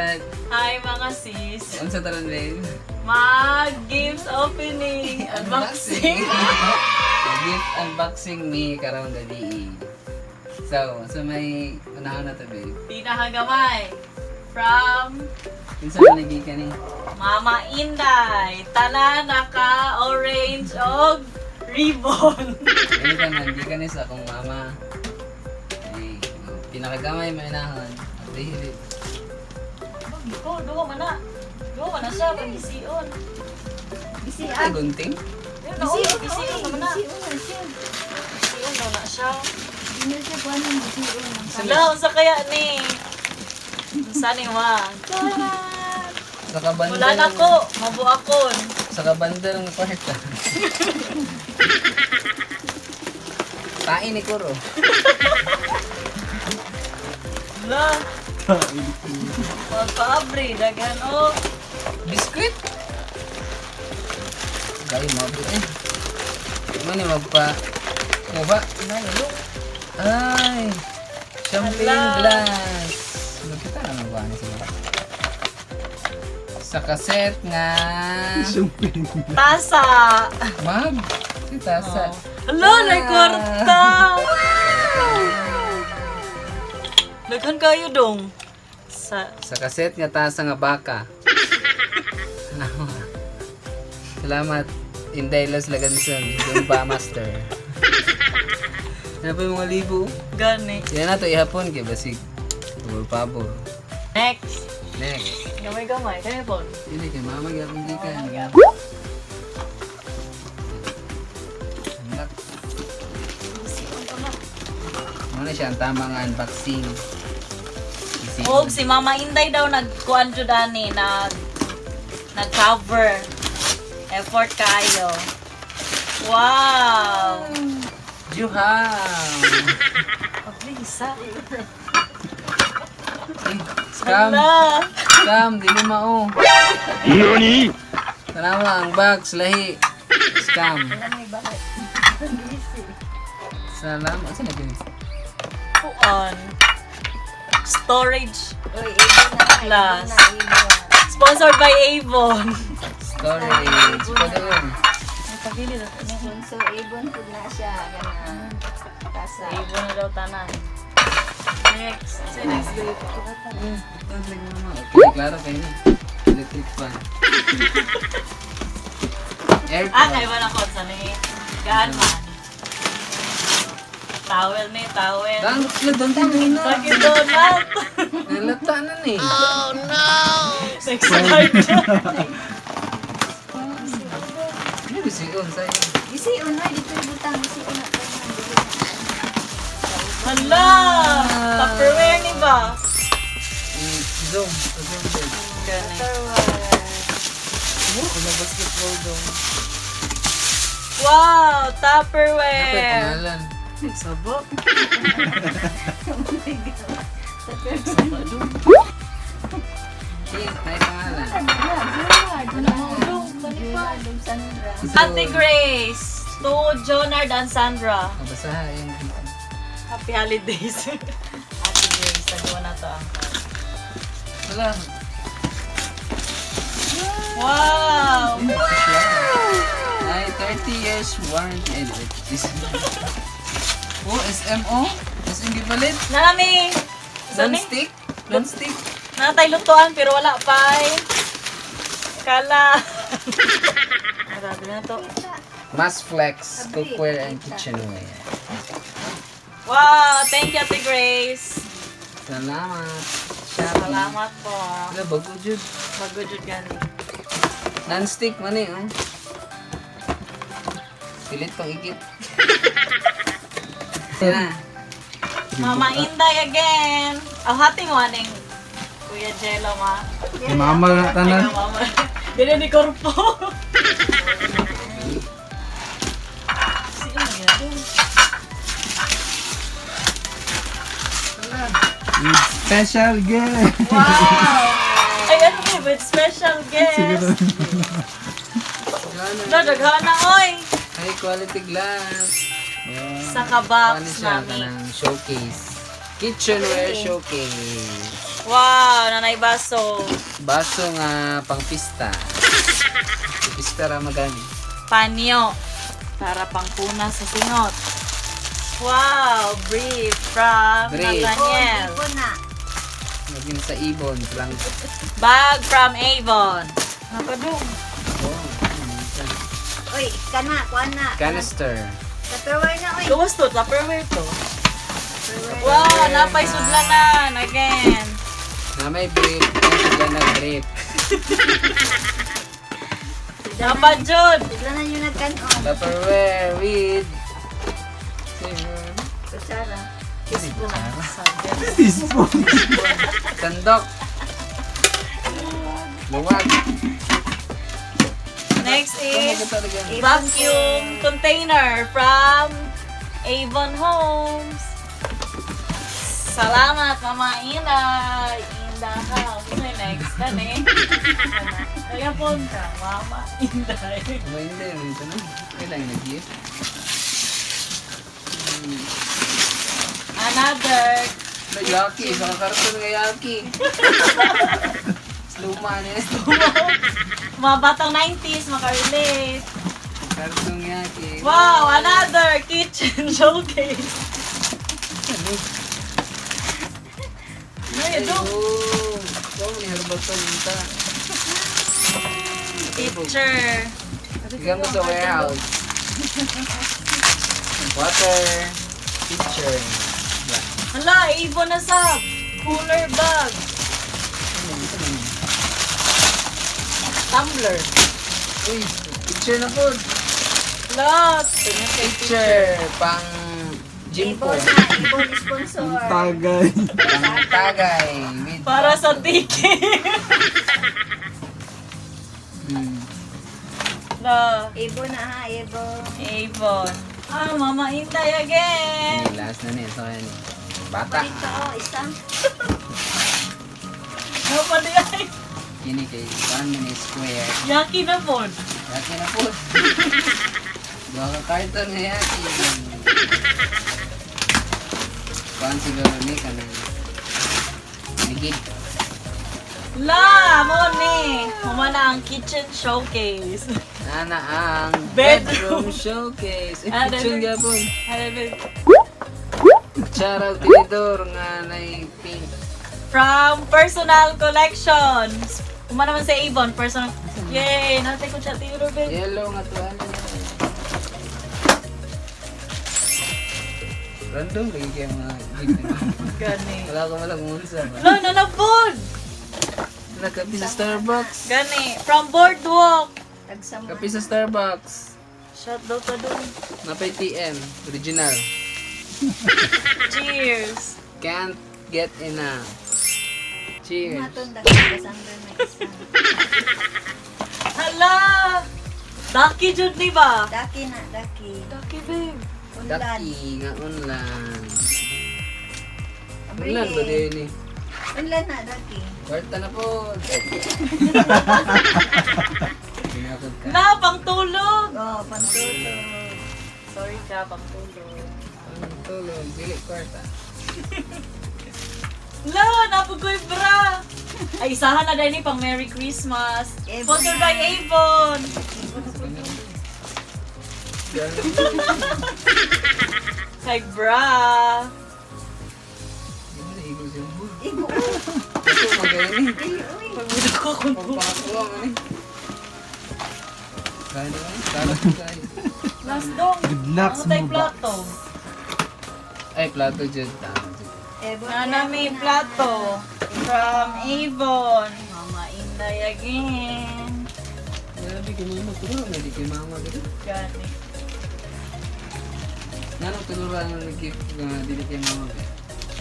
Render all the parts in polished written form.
Brad. Hi, mga sis. Unsa taron, babe? Mag games opening unboxing. Gift unboxing ni karong gabi. So, sa may unahon na to, babe. Pinakagamay from Kinsa man nagi ni? Mama Inday. Tanan naka orange og ribbon. Dili ka man, gikan ni sa akong mama. Ay, pinakagamay may unahon. Dili. Oh, duha man na. Duha man na siya pag gision. Ay, gunting? Yun na, oh, gision naman na. Bisiun siya. Gision daw na siya. Hindi siya kuha ng bisiun. Hala, unsa kaya ni? Unsa ni wa? Taran! Sa kabanda. Wala na ko, mabuakon. Sa kabanda ng kwarta. Tain ni Kuro. Hala. Magpaabri, daghan oh. Biskuit! Dahil mo eh. Ano ni magpa... Kuha. Ay! Champagne Hala. glass! Magkita naman ba ano sila? Sa kaset nga... Tasa. Mag! Si tasa. Hala, may kwarta. Daghan kayo dong. Sa Sa kaset nga tasa nga baka. Salamat. Inday Los Laganson, Zumba Master. Ano pa yung mga libo? Gani. Yan na to ihapon kay basig. Pabor pabor. Next. Next. Gamay-gamay. Kaya po. Dili kay mama gyapon gikan. Unlock. Muna siya ang tama nga unboxing. Easy. Og si Mama Inday daw nagkuan jud ani, nag cover. Effort kayo. Wow. Juham! Pablisa. Eh, scam! Hala. Scam! Dili mao. NANI? Tanawa ang box, lahi. Scam. Salamat. Saan na gani? Kuan. Storage Uy, ibon na. Plus. Ibon na, ibon. Sponsored by Avon. Storage. Pwede yun. May pagili na. So, ibon pud na siya. Kana. Tasa. Avon na daw tanan. Next. Sa next grade. Okay, klaro kayo na. Electric fan. Aircon. Ah, kay wala ko sa ni. Gaan man. Towel ni, towel. Dang, dang, dang, na. Lagi donut. Nalata na ni. Next card. Ano ba siyon sa'yo? Bisiun na. Dito yung butang. Bisiun na. Hala! Tupperware ni ba? Zoom. Zoom din. Gani. Oh, may basketball dong. Wow! Ano pa yung Tupperware! pangalan? Sabo. Eh, may pangalan. Sandra. Ate Grace! To Jonard and Sandra. Nabasaha yung Happy holidays. Ate Grace, nagawa na to ang card. Wala. Wow! Ay, 30 years warranty. Ay, wait. Oh, SMO? SM gipalit? Nami! Sani? Non-stick? Non-stick? Natay lutuan pero wala pa eh. Kala. Grabe na to. Mass Flex Cookware and Kitchenware. Wow! Thank you, Ate Grace. Salamat. Shopee. Salamat po. Wala, bago jud. Bago jud gani. Non-stick man eh, oh. Pilit pang ikit. Sina. Mama Inday again. Ang hati mo aning Kuya Jello ma. Mama na tanan. Ay, mama. Dili ni Corpo. Sino yan? With special guest. Wow! Ay, ano ba? With special guest. Gana. Dadaghana, oy! High quality glass. Sa kabox Ano siya? namin. Kanang showcase. Kitchenware showcase. Wow, nanay baso. Baso nga pangpista. Pista ra magani. Panyo. Para pangpunas sa singot. Wow, brief from Brief. Nathaniel. Ibon na. Maging sa ibon lang. Bag from Avon. Nakadung. Oh, ano ito? Uy, kana, kuan na. Canister. Tupperware na, uy. Gawas to, Tupperware to. Tupperware. Wow, napay sudlanan again. Na may brief, may sila na brief. Napad jud. Sudlanan yung nagkanon. Tupperware with silver. Kutsara. Teaspoon. Sandok. Luwag. Next is Ano talaga? vacuum container from Avon Homes. Salamat, Mama Ina. In the house. Ano yung next? Kani? Kaya po ka, Mama Inday. Ano hindi, ito na. Kailangan nag-gift. Another. Na Yaki, sa karton nga Yaki. Sluma niya. Mga batang 90s, makarelate. Karton Yaki. Wow, another kitchen showcase. Ano? Ano yun? Oh, ikaw ni Herbaton ta. Picture. Bigyan mo sa warehouse. Water. Picture. Ba? Hala, Avon na sab. Cooler bag. Ano ito man? Tumbler. Uy, picture na po. Hala, Picture pang gym po. Ibon na, ibon sponsor. Tagay. Pang tagay. With para sa ticket. Hala, Ibon na ha, ibon. Avon. Ah, Mama Inday again. Ay, last na niya. So, ayan. Bata. Dito, oh, isa. Ano pa di ay? Kini kay 1 minute square. Yaki na po. Yaki na po. Duha ka karton nga yaki. Kuan siguro ni kanang ligid. La, mo ni. Humana ang kitchen showcase. Ana ang Bedroom. bedroom showcase. Eh, Ah, kitchen bedroom. gyapon. Ano ba? Kutsara ug tinidor nga nay pink. From Personal Collection. Uma naman sa Avon, personal. Yay! Natay ko siya, Tio Ruben. Yellow nga to ano. Random lagi kay mga gift. Gani. Wala ko malang unsa ba. Lo, nalabon! Nakapi sa Starbucks. Gani. From Boardwalk. Tagsama. Kape sa Starbucks. Shut daw pa dun. Napay TM. Original. Cheers! Can't get enough. Cheers. Matong dagdag na isa. Hala! Daki jud ni ba? Daki na, daki. Daki, babe. Unlan. Daki nga unlan. Abril. Unlan ba din eh? Unlan na, daki. Kwarta na po. Pinakot ka. Na, pangtulog! Oh, pantulog. Sorry ka, pangtulog. Ang tulog. Dili kwarta. La, napugoy bra! Ay, isahan na dahil ni pang Merry Christmas. Avon. Sponsored by Avon! Kay bra! Igo. Ito magaling eh. Dili, uy. Pagbuda ko kung Pagpakakuha man eh. Kaya naman. Kala ko tayo. Last dong. Good luck Ano sa tayo mga plato? Ay, plato dyan. Tama dyan. Ebon. Nana may plato. From Avon. Mama Inday again. Grabe kay mama. Tulungan na di kay mama. Ganun. Gani. Nanong tinuruan ng gift nga dili kay mama ba?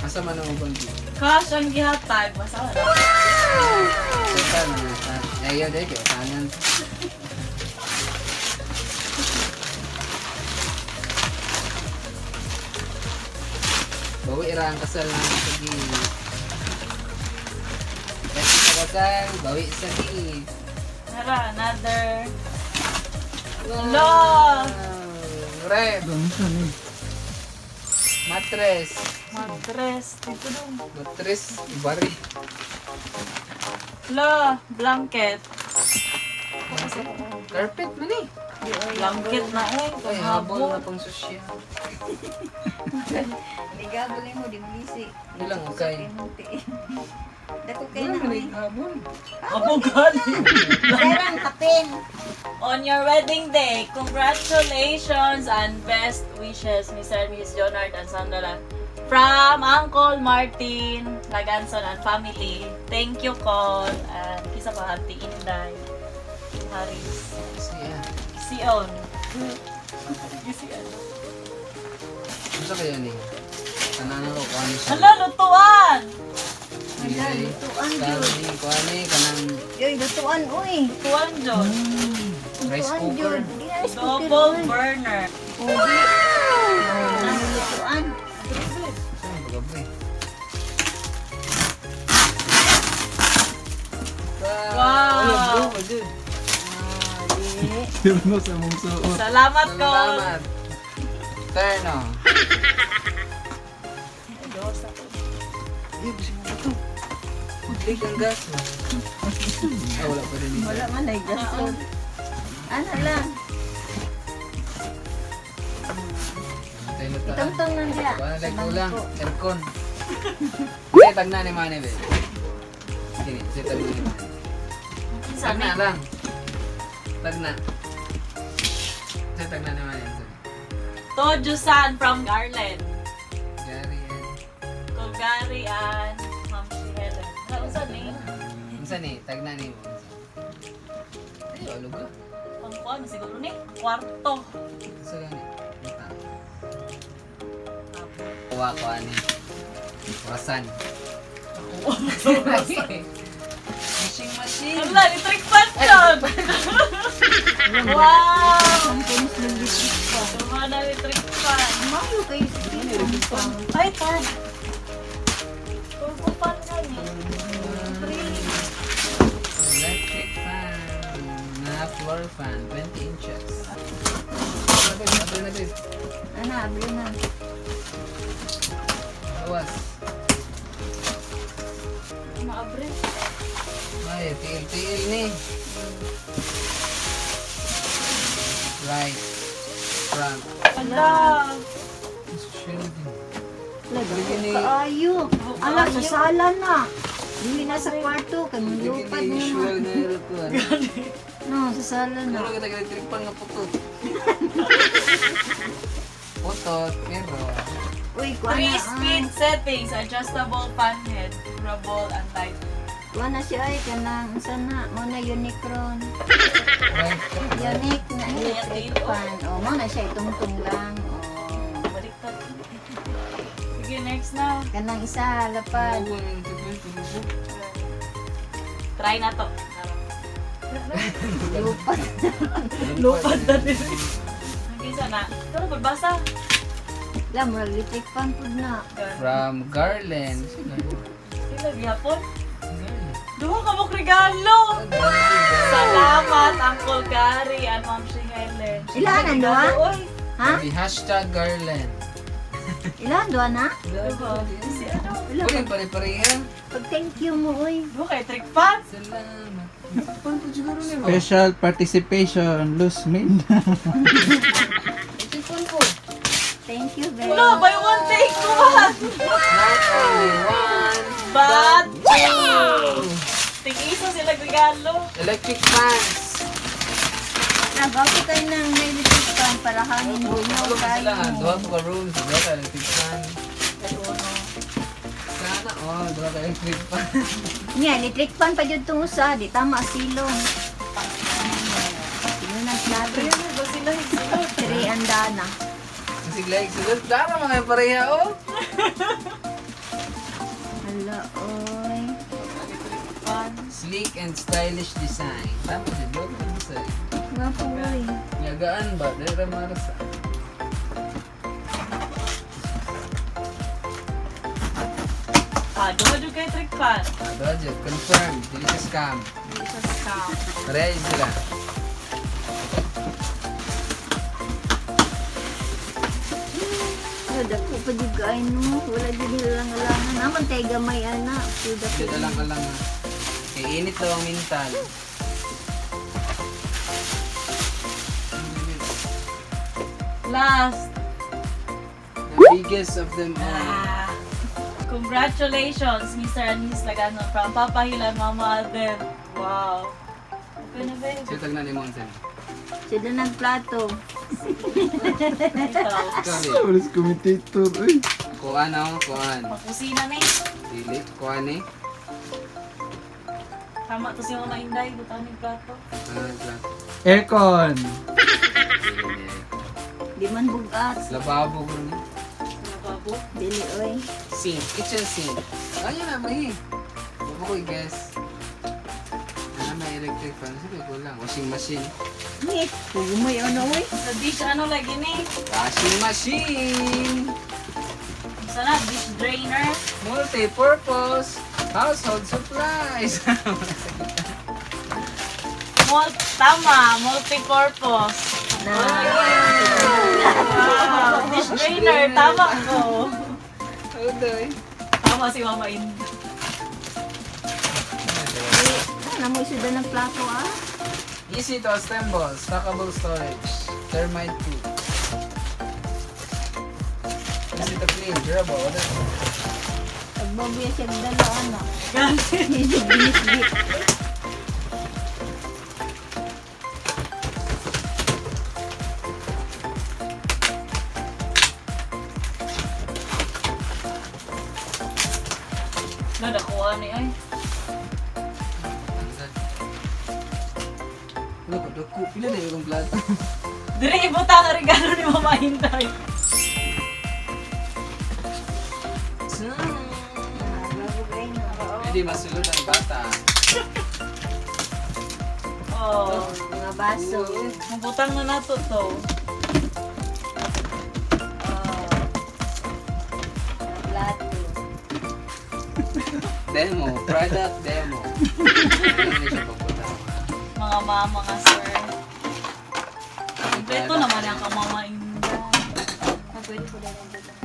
Asa man ang ubang gift? Cash ang gihatag. Basta wala. Sa na sa ayaw dahil kay utangan. Bawi ra ang kasal na sa gift. Kasi sa kasal, bawi sa gift. Tara, another. Wow! Lo! Rep! Ganun siya eh. Matres. Matres. Dito dong. Matres. Bari. La, blanket. Carpet man eh. Blanket na eh. Ay, habol na pang susya. Ligabol mo, di mo lisi. Hindi lang, okay. Dako kay Wala na man oy. eh, habol. Abugan. Perang kapin. On your wedding day, congratulations and best wishes, Mr. and Mrs. Jonard and Sandala. From Uncle Martin Laganson and family. Thank you, Col. And kisa pa, Auntie Inday. Haris. Siya. Sion. Sion. Ano kaya ni? Tanan ko kung ano siya. Hala, lutuan! Hala, lutuan Kanang kuan ni kanang Yoy, lutuan oy. Lutuan, John. rice Lutuan cooker. jud. Di na rice cooker. Double Oy. burner. Ubi. Lutuan. Saan ba gabi? Wow. Ano, blue ba dun? Pirno sa mong suot. Salamat, Col. Salamat. Terno. Ay, gusto mo ba ito? Mag-leak ang gas mo. Ah, wala pa rin isa. Wala man ay gasol. Ano lang. Tayo na tayo. Itong lang diya. Wala lang kulang. Aircon. Sige, tagna ni Manny, be. Sige, sige, tagna ni Manny. Tagna lang. Tagna. Sige, tagna ni Manny. Tojusan from Garland. Gary and... Kogari and Ma'am si Helen. Wala, unsa ni? Unsa ni? Tagna ni mo. Unsa? Ay, walo ka. Pang kuan, siguro ni. Kwarto. Unsa gani? Unsa? Kuha ko ani. Orasan. Washing machine. Wala, electric fan yun! Wow! Tuma na electric fan. Mayo kayo sa pinong. Ay, turbo. Turbo fan gani. Electric fan. Na floor fan. 20 inches. Ano ba? Ano na babe? Ana, abli na. Bawas. Maabre. Ay, tiil-tiil ni. Right. Front. Ala. Social din. Lagi kaayo. Ala, sa sala na. Dili na sa kwarto kay mulupad Hindi na. usual na aircon. No, sa sala na. Puro kita electric pan nga putot. Putot, pero Uy, kuha Three na. ah. speed settings, adjustable fan head, durable and light. Kuha na siya ay kanang unsa na mo na Unicron. Right. Unique na electric fan. O mo na siya itungtong lang. O Baliktad. Sige, next na. kanang isa lapad. Oo, ang electric fan, tumubo. Try na to. Lupad. Lupad na din. Ang na. Pero pagbasa. La murag electric fan pud na. From Garland. Sino Garland? Sila gihapon. Garland. Duha ka mong regalo. Salamat, Uncle Gary and Ma'am si Helen. Ilan ang duha? Oy, Ha? Sabi, hashtag Garland. Ilan duha na? diba? Si ano? Ila Uy, pare-pareha. pag thank you mo oy. Duha kay trick fan. Salamat. Pan po siguro ni mo. Special participation, Luz Minda. Electric fan po. Thank you very Wala, buy one take one. Not only one, But two. Tig-isa sila regalo. Electric fans. Nagapo kayo ng may electric fan para hangin buyo Ano kayo. sila? Duha po ka rooms, duha ka electric fan. Sana all, duha ka electric fan. Nya, electric fan pa jud tong usa, di tama silong. Sino nagsabi? Ayun, ba sila sila? Three andana. Sige, like, sulod. Tama mga pareha, oh. Hala, oy. Electric fan. Sleek and stylish design. Tama siya, duha ka design. Gwapo, oy. Yagaan ba? Dahil marasa. Ah, duha jud kay trick fan. Budget, confirm. Dili siya scam. Hindi siya scam. Pareha yun sila. Yo, dako pa jud kaay no. Wala jud nila lang alangan. Aman tay gamay ana. Pero dako. Dito lang ka lang ah. Kay init daw ang mental. Last. The biggest of them all. Ah. Congratulations, Mr. and Mrs. Lagano from Papa Hill and Mama Adel. Wow. Okay na, babe. Sa'yo tagnan ni Monsen. Sila nagplato. Ikaw. Ikaw, babe. Oras commentator. Uy. Kuan ako, kuan. Pangkusina na eh. Dili, kuan eh. Tama to si Mama Inday. Butang yung plato. Ah, plato. Aircon. Dili, dili. Di man bugat. Lababo ko ni. Lababo. Dili oy. Sink, kitchen sink. Ayun na, may. Huwag ko i-guess. Ano, may electric fan. Sabi ko lang. Washing machine. Ni, kugumoy ano oy. Sa dish, ano lagi ni? Washing machine! Sana, dish drainer. Multi-purpose household supplies. Tama, multi-purpose. Na. Wow, dish drainer, tama ko. Udoy. Tama si Mama Inday. Ano mo isuda ng plato ah? Easy to assemble, stackable storage, termite proof. Easy to clean, durable. What Pagbabuya siya dala ana. Ginisgi. Na, nakuha ni ay. Ano ko, dako. Pila na yung plato? Dire ibutang ang regalo ni Mama Inday. Pwede masulod ang bata. Oh, Mga baso. mabutang na nato to. Oh. Mga plato. Demo, product demo. Ano siya pagpunta? Mga mama, mga sir. Kompleto naman ang kamama Inday. Ah, pwede ko dala ang butang.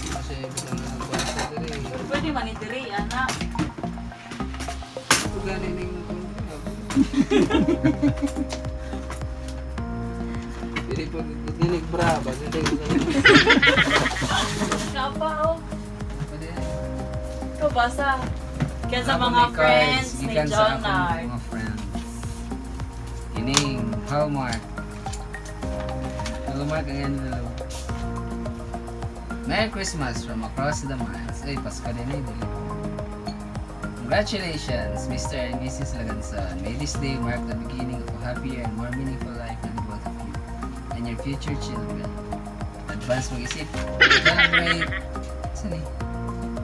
Kasi butang na ang plato diri. Pero pwede man ni dire, anak. Ito gani ning Dili po dili bra ba dili ko. Kapa oh. Pwede. Ikaw basa. Kaya sa Ako mga may cards, friends ni gikan sa akong Jonard. mga friends. Kining Hallmark. Hallmark ang yan lalo. Merry Christmas from across the miles. Ay, Pasko din eh, dili. Congratulations, Mr. and Mrs. Laganson. May this day mark the beginning of a happier and more meaningful life for the both of you and your future children. Advance mag-isip. Celebrate. Saan eh?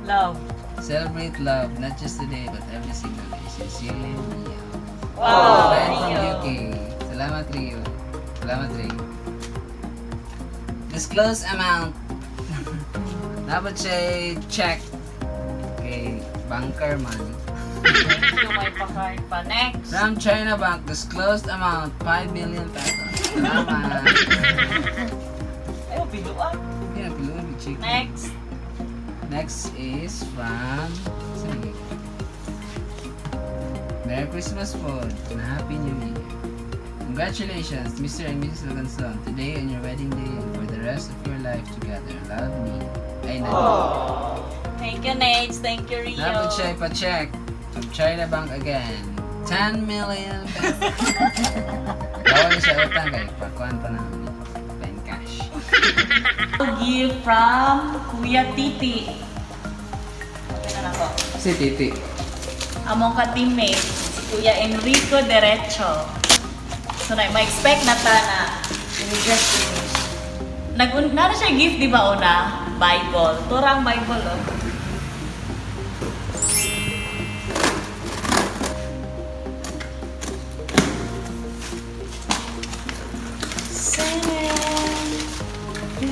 Love. Celebrate love, not just today, but every single day. Sincerely, Mia. Wow. Friend from Rio. UK. Salamat, Rio. Salamat, Rio. Disclose amount. Dapat siya check. Okay, banker man. Thank you, may pa-card pa. Next. From China Bank, disclosed amount, 5 million pesos. Salamat. Ay, oh, piluan. Yeah, piluan, check. Next. Next is from... Sige. Merry Christmas po and Happy New Year. Congratulations, Mr. and Mrs. Laganson. Today on your wedding day and for the rest of your life together. Love me. Ay, nani. Thank you, Nate. Thank you, Rio. Dapat siya ipa-check from China Bank again. 10 million pesos. Bawal siya utang kay pakuan pa namin. Ben cash. Gift from Kuya Titi. Okay na lang ko. Si Titi. Among ka-teammate, si Kuya Enrico Derecho. So, na, ma-expect na ta na We just finished. nag na siya gift, di ba, una? Bible. Turang Bible, oh.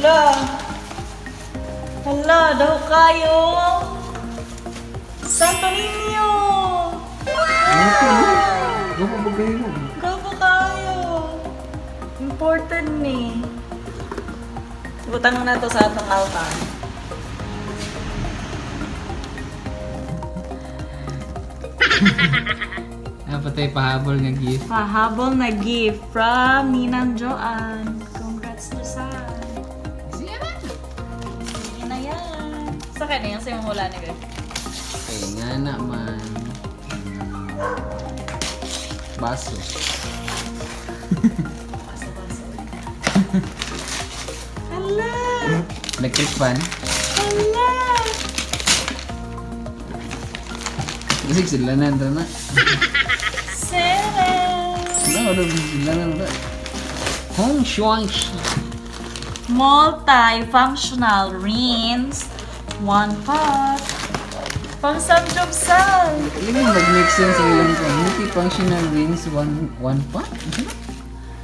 Hala. Hala, daw kayo. Santo Niño. Gapo ba kayo? Gabo kayo. Important ni. Butang na to sa atong altar. Ah, patay pahabol nga gift. Pahabol na gift from Ninang Joanne. Congrats to San. Siya na. Sige na yan. Sa kanya yung simula ni Beb. Kay nga naman. Baso. Baso-baso. Hala! Electric fan. Hala! Kasi sila na na. Seven! No, wala sila na na. Hong Shuang Shi. Multi-functional rinse. One pot. Pang samgyupsal. Alam mo, nag-make sense ang ilang ko. Multifunctional rings, one pot?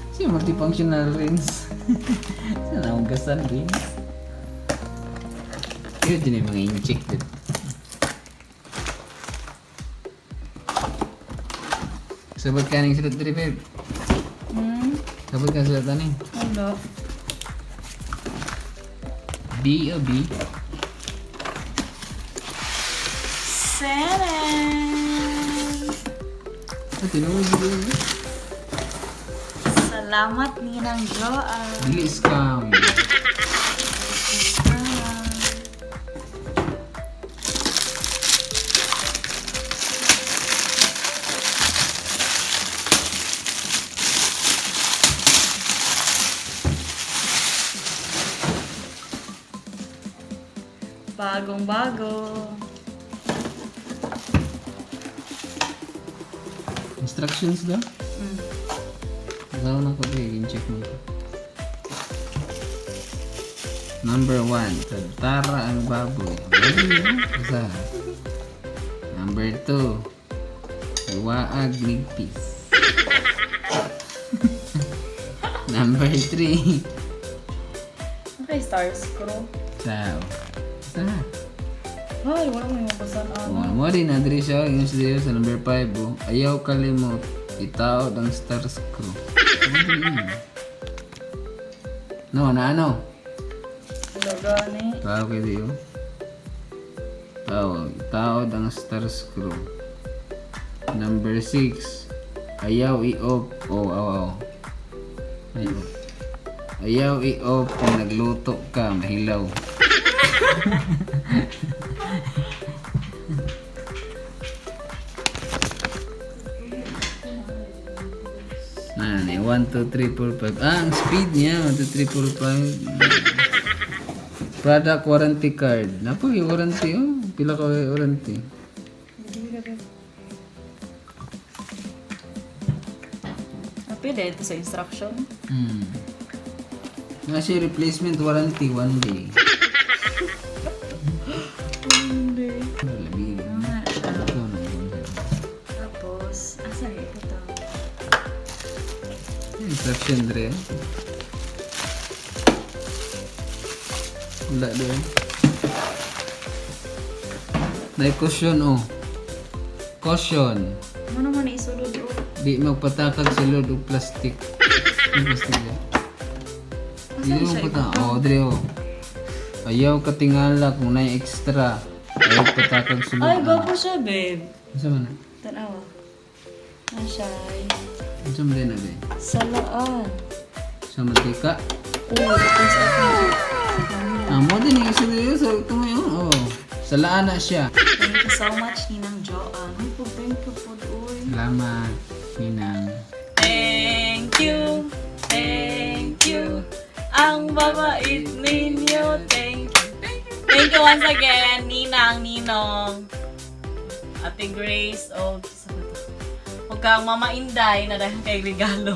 Sino multifunctional rings? Sino na hugasan rings? Yun din yung mga incheck din. Sabot ka ng sulat diri, babe. Sabot ka sulat ani. Ano? B o B? Seven! Ah, tinuod diri. Salamat, Ninang Joanne. Dili scam. Bagong bago. Instructions daw? Ikaw na ko, babe. Check mo ito. Number 1, tara ang baboy. Isa. Number 2, waag ligpis. Number 3, Okay, star screw. tao. Isa. Ay, wala mo yung mabasan. Oh, mo rin na diri siya yung siya sa number 5 oh. Ayaw kalimot itaod ang star screw. Ano din yun? No, na ano? Wala gani. Tao kayo diyo. Tao, itaod ang star screw. Number 6. Ayaw i-off. Oh, aw, aw. Ayaw. Ayaw i-off kung nagluto ka, mahilaw. Nan, 1, 2, 3, 4, 5. Ah, ang speed niya. 1, 2, 3, 4, 5. Product warranty card. Napo, yung warranty oh. Pila ka yung warranty? Pwede ito sa instruction. Nga siya replacement warranty one day. Hindi. Labi. Nga siya. Ito na yun. Tapos, asa ito to? Instruction dre. Wala doon. May caution oh. Caution. Ano naman isulod oh? Di magpatakag sa load og plastic. Yung plastic ba? Asa Di siya mo pata. Oh, dre oh. Ayaw katingala kung naay extra. Ayaw patakag sa Ay, load. gwapo siya, babe. Unsa man na? Tanawa. Ano siya? Ay, Unsa man din na be? Salaan. Sa mantika. Oh, tapos ako. Ah, mo din yung isa dito sa ito mo yun. Oh. Salaan na siya. Thank you so much, Ninang Joanne. Ay, po, thank you po, uy. Salamat, Ninang. Thank you, thank you. Ang babait ninyo, thank you. Thank you once again, Ninang, Ninong, Ate Grace, oh, sa ba to? Huwag kang Mama Inday na dahil kay regalo.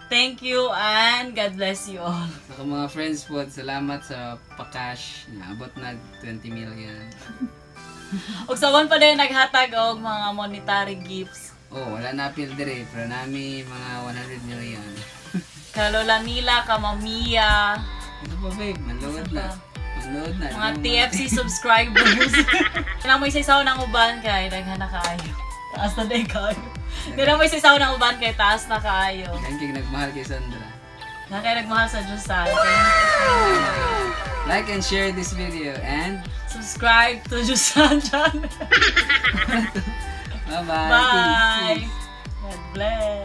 Thank you and God bless you all. Ako mga friends po, salamat sa pa-cash. Naabot na 20 million. Ug sa one pa din naghatag og mga monetary gifts. Oh, wala na appeal dire, pero nami mga 100 million. Ka Lola Mila, ka Mamiya, Ito pa babe, manload na. Manload na. mga TFC subscribers. Kailangan mo isa ng uban kay daghan na kaayo. Taas na din kaayo. Kailangan mo isa ng uban kay taas na kaayo. Yan kay nagmahal kay Sandra. Na kay nagmahal sa Jusan. Like and share this video and Subscribe to Jusan channel. bye-bye. Bye. God bless.